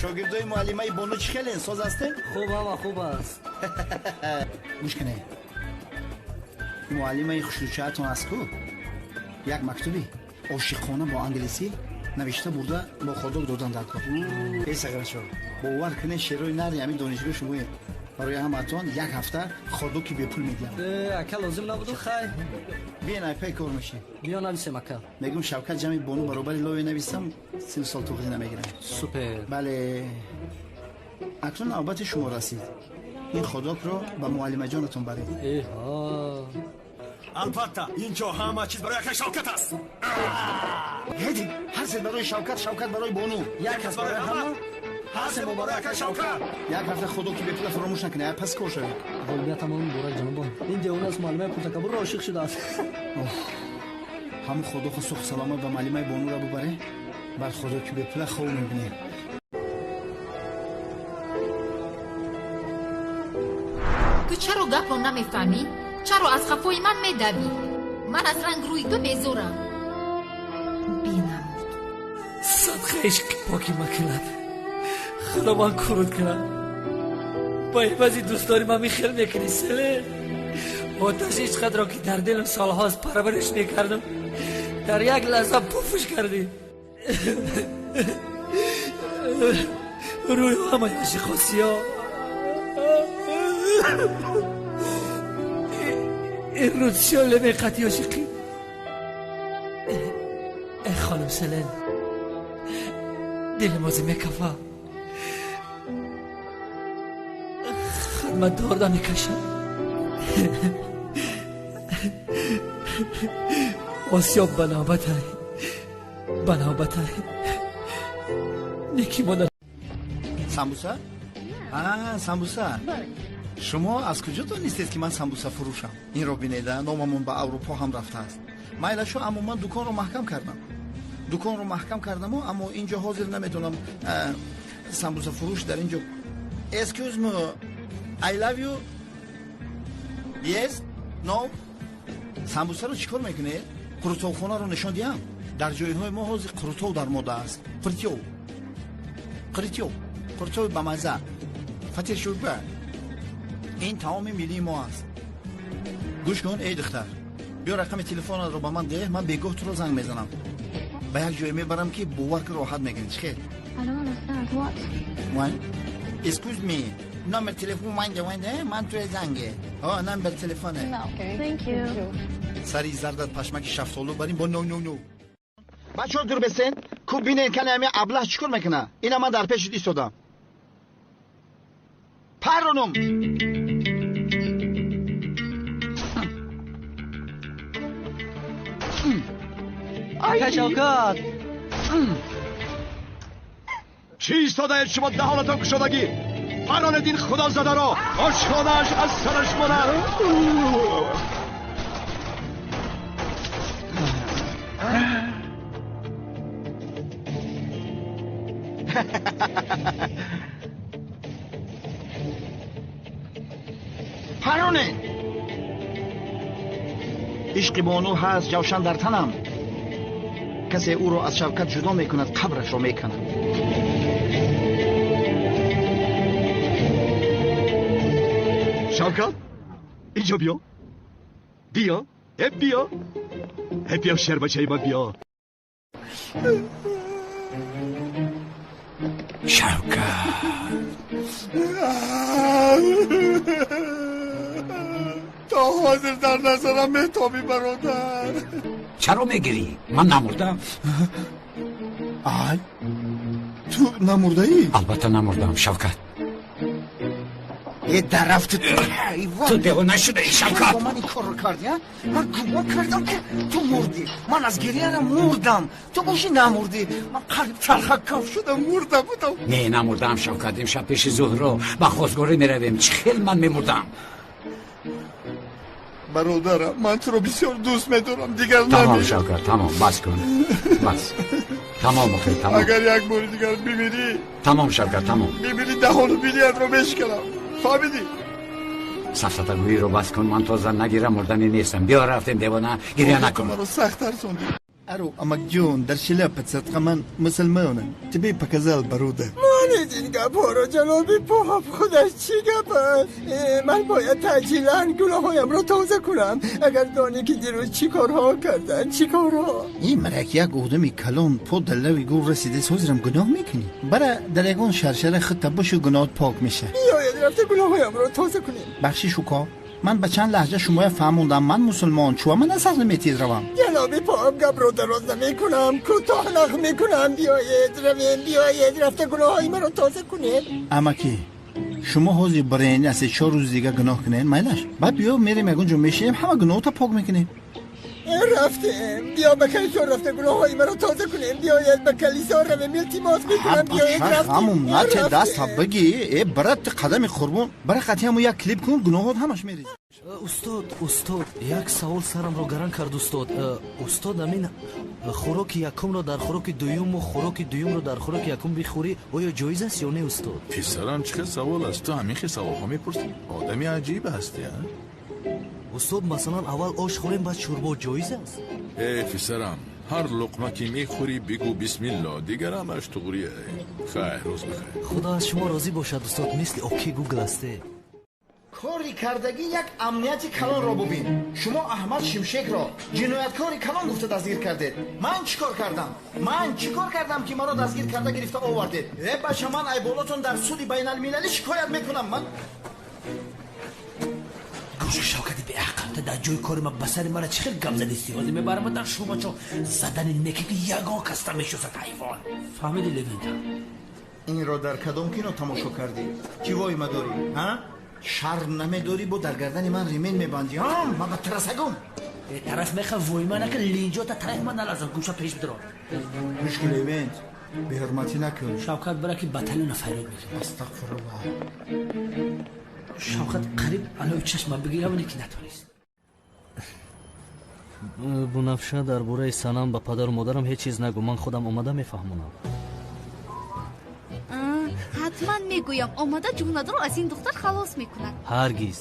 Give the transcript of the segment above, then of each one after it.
Шогирдои муаллимаи Бону чӣ хелен, соз ҳастен? Хуб, ҳама хуб аст. Гӯш кунед, муаллимаи хушрӯчаатон аст ку, як мактуби ошиқона бо англисӣ навишта бурда бо ходок додан дар кор. Эй сағирачо, бовар кунед, шерои нари ҳамин донишгоҳ шумоед. Барои ҳамаатон як ҳафта ходоки бепул медиҳам. Ака, лозим набуду, хай. Биен, айпай кор мешем. Биё, нависем, ака. Мегум, Шавкат ҷамъи Бону баробари лове нависам, 30 сол туғрӣ намегирам. Супер. Бале, акнун навбати шумо расид. Ин ходокро ба муаллимаҷонатон баред. Эҳо. Албатта, ин ҷо ҳама чиз барои акай Шавкат аст. Ҳеди, ҳар се барои Шавкат, Шавкат барои Бону. Як кас барои ҳама, ҳар се мо барои акай Шавкат. Як ҳафта ходоки бепула фаромӯш накунед, ай пас кор шавед. Ғолибиятамон муборак, ҷанобон. Ин девона аз муаллимаи пуртакаббурро ошиқ шудааст. Ҳамун ходоху суху саломат ба муаллимаи Бонура бубаре, баъд ходоки бепула хоб мебинем. Ту чаро гапро намефаҳмӣ? Чаро аз хафои ман медавӣ? Ман аз ранг рӯи ту безорам. Бинамуд. Садқа ишқи поки макунад, худо ман курут кунад. Ба ивази дӯстдори ман михел мекунӣ, селе? Оташи ишқатро, ки дар дилам солҳост парвариш мекардам, дар як лаҳза пуфш кардӣ. Рӯи ҳамаи ошиқо сиёҳ. Ин рӯз шоле меқати ошиқӣ. Э хонум Селен, дили мози мекафа, хидматдорда мекашад. Осиёб ба навбатай, ба навбатай неки мода. Самбуса? А, самбуса. Шумо аз куҷо донистед, ки ман самбуса фурӯшам? Инро бинеда, номамон ба Аврупо ҳам рафтааст. Майлашо, аммо ман дуконро маҳкам кардам. Дуконро маҳкам кардаму, аммо ин ҷо ҳозир намедонам самбуса фурӯш дар ин ҷо. Excuse me, I love you. Yes? No? Самбусаро чӣ кор мекунед? Қурутовхонаро нишон диҳам? Дар ҷойҳои мо ҳозир қурутов дар мода аст. Қуритёв. Қуритёв. Қурутови бамазза. Фатир шӯрба. Ин таоми миллии мо аст. Гӯш кун, эй духтар. Биё, рақами телефонатро ба ман деҳ, ман бегоҳ туро занг мезанам. Ба як ҷое мебарам, ки бовар ки роҳат мекунӣ. Чӣ хел? I don't understand. What? One. Excuse me. Номер телефон ванге ванге, ман туя занге. О, номер телефоне. No. Thank you. Сари зардат пашмаки шафтолу барин бо no, no, no. Бачаҳо, дур бесен, ку бинен, кане ами аблаҳ чӣ кор мекуна? Ина ман дар пеши истодам. Парронум. Ака Шавкат. Чӣ истодаед шумо, даҳонатон кушодагӣ? Паронед ин худозадаро, ошхонааш аз сараш монад. Пароне. Ишқи бону ҳаст ҷавшан дар танам. Касе ӯро аз Шавкат ҷудо мекунад, қабрашро меканад. Шавкат, инҷо биё, биё, э биё, э биё, шербачаи ман, биё. Шавкат. То ҳозир дар назарам метобӣ, бародар. Чаро мегирӣ? Ман намурдам. Ай, ту намурдаӣ? Албатта намурдам, Шавкат. Э, дарафти ту девона шудаӣ, Шавкат. Бо ман ин корро кардӣ, а? Ман гумон кардам, ки ту мурдӣ. Ман аз гирьяам мурдам, ту бошӣ намурдӣ. Ман қариб чархаккаф шудам, мурда будам. Не, намурдам, Шавкат. Имшаб пеши Зуҳро ба хостгорӣ меравем. Чӣ хел ман мемурдам? Бародарам, ман туро бисёр дӯст медорам, дигар Тамом. Намирам. Шавкат, тамом, бас кун, бас, тамом, охир, тамом. Агар як бори дигар бимирӣ, Тамом, Шавкат, тамом. бимирӣ, даҳону биниятро мешиканам, фаҳмидӣ? Сафсатагӯиро бас кун. Ман то зан нагирам, мурданӣ нестам. Биё, рафтем, девона, гиря Ту накун. маро сахт тарсондӣ. Аро, амакҷон, дар шляпа садқа, ман мусулмонам. Тебе показал, бародар. Накунед ин гапҳоро, ҷаноби поп. Худаш чӣ гап аст? Ман бояд таъҷилан гуноҳҳоямро тоза кунам. Агар донӣ ки дирӯз чӣ корҳо кардам, чӣ корҳо. Ин марак як одами калон по дар лави гур расидааст, ҳозирам гуноҳ мекунӣ. Бара дар ягон шаршара худта бошу, гуноҳат пок меша. Биёед рафта гуноҳҳоямро тоза кунем. Бахшиш, уко, ман ба чанд лаҳҷа шумоя фаҳмондам. Ман мусулмон, чуа ман асар наметиҳед равам? Ҷаноби поп, гапро дароз намекунам, кӯтоҳ нақл мекунам. Биёед равем, биёед рафта гуноҳҳои маро тоза кунем. Амаки, шумо ҳозир бирен, аз се чор рӯзи дига гуноҳ кунед, майлаш. Баъд биё мерем ягон ҷо мешинем, ҳама гуноҳота пок мекунем. Рафтем, биё ба калисо рафта гуноҳҳои маро тоза кунем. Биёед ба калисо равем, илтимос мекунам, биёед рафтем. Ҳамун нате даста бигӣ, э брат, ту қадами қурбон, бара қатъи ҳамун як клип кун, гуноҳот ҳамаш мерезад. Устод, устод, як савол сарамро гаран кард, устод. Устод, амин хӯроки якумро дар хӯроки дуюму хӯроки дуюмро дар хӯроки якум бихӯрӣ, оё ҷоиз аст ё не, устод? Писарам, чӣ хел савол аст? Ту ҳамин хел саволҳо мепурсӣ? Одами аҷиб ҳастӣ, а? Устод, масалан, аввал ош хӯрем, баъд шӯрбо ҷоиз аст? Э, писарам, ҳар луқма ки мехӯрӣ, бигӯ бисмилло, дигар ҳамаш туғрие. Хайр, рӯз бахайр. Худо аз шумо розӣ бошад, устод, мисли Окей Гугл ҳастед. Кори кардагӣ як амнияти калонро бубин. Шумо Аҳмад Шимшекро ҷинояткори калон гуфта дастгир кардед. Ман чӣ кор кардам? Ман чӣ кор кардам, ки маро дастгир карда гирифта овардед? Э бача, ман айболотон дар суди байналмилалӣ шикоят мекунам. Ман гӯши Шавкати беақл, та дар ҷои кори ма ба сари мара чӣ хел гап задисти? Ҳозир мебарама дар шӯъбачо задани неке, ки ягон кас намешиносад, ҳайвон. Фаҳмиди, Левента? Инро дар кадом кино тамошо кардӣ? Чӣ воима дорӣ, ҳа? Шарм намедорӣ, бо дар гардани ман ремень мебандӣ? Ман ба тарасагум. Тарас меха, воима нака, линҷота тараф ман налазан, гӯша пеш бидро. Мушкил, Левент, беҳурматӣ накун. Шавкат, бара ки батальона файрод мекунад. Астағфируллоҳ. Шавкат қариб алои чашма бигирам, ки натонист. Бунафша, дар бораи Санам ба падару модарам ҳеҷ чиз нагӯ, ман худам омада мефаҳмонам. Ҳатман мегӯям, омада ҷуҳнадро аз ин духтар халос мекунад. Ҳаргиз.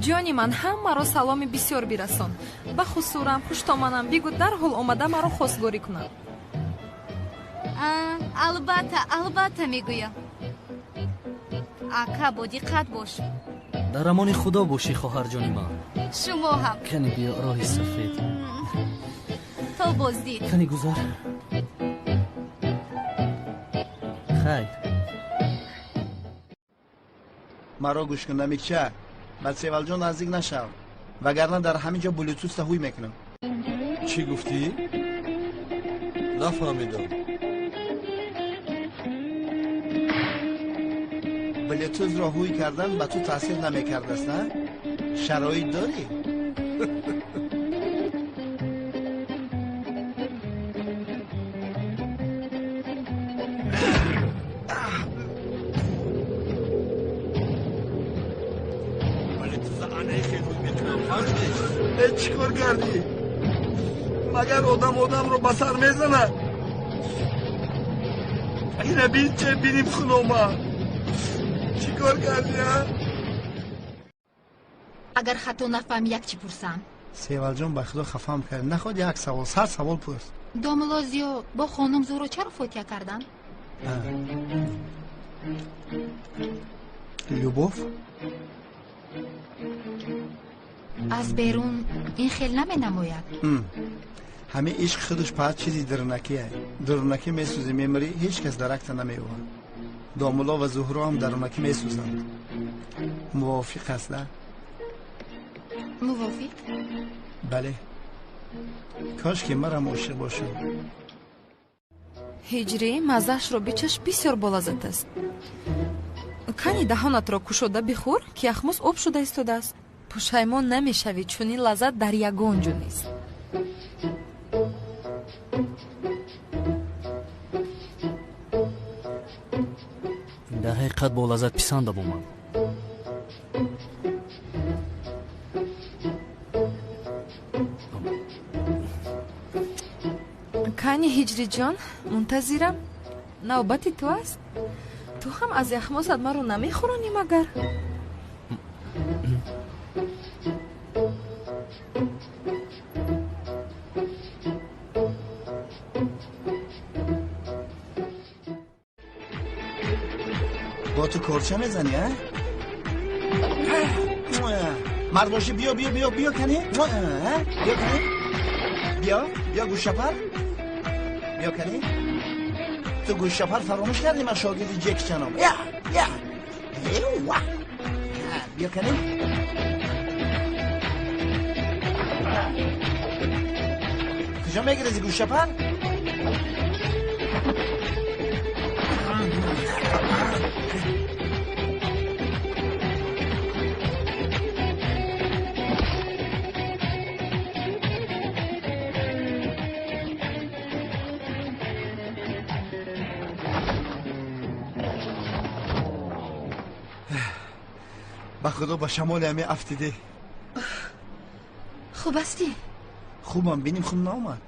Ҷони ман, ҳамаро саломи бисёр бирасон. Ба хусурам, хуштоманам бигӯ, дарҳол омада маро хостгорӣ кунад. Албатта, албатта мегӯям. Ака, бо диққат бош. Дар амони Худо бошӣ, хоҳарҷони ман. Шумо ҳам. Кани биё, роҳи сафед. То боздид. Кани гузар. Хайр. Маро гӯш кун, намикча, ба Севалҷон наздик нашав, вагарна дар ҳамин ҷо блютуста ҳуй мекунам. Чӣ гуфтӣ? Нафаҳмидам. Блютузро ҳуй кардан ба ту таъсир намекардааст, на? Шароит дорӣ? Э, чӣ кор кардӣ? Магар одам одамро ба сар мезанад? Ина бин, че биним хунома. Чӣ кор кардӣ, а? Агар хато нафаҳм, як чӣ пурсам. Севалҷон, ба Худо, хафаам кард. Наход як савол, сад савол пурс. Домулло Зиё бо хонум Зуҳро чаро фотиҳа карданд? Любовь. Аз берун ин хел наменамояд. Ҳамин ишқ худаш паҳат чизи дурунакие. Дурунакӣ месӯзӣ, мемирӣ, ҳеҷ кас даракта намеёбад. Домулло ва Зуҳро ҳам дарунакӣ месӯзанд. Мувофиқ аст, а? Мувофиқ? Бале. Кош ки марам ошиқ бошам. Ҳиҷрӣ, маззаашро бичаш, бисёр болаззат аст. Кани даҳонатро кушода бихӯр, ки яхмӯз об шуда истодааст. Пушаймон намешавӣ, чунин лаззат дар ягон ҷо нест. Дар ҳақиқат бо лаззат, писандам омад. Кани, Ҳиҷриҷон, мунтазирам, навбати ту аст. Ту ҳам аз яхмозат маро намехӯронӣ магар? Бо ту корча мезанӣ, а? Мард бошӣ, биё, биё, биё, биё, кане, биё, кане, биё, биё, гӯшапар, биё, кане. Ту гӯшапар фаромӯш кардӣ, ман шогирди Ҷекчанам. Я, я, ва, биё, кане. Куҷо мегирези, гӯшапар? Ба худо, ба шамоли ҳаме афтидӣ. Хуб ҳастӣ? Хубам, биним, хун наомад.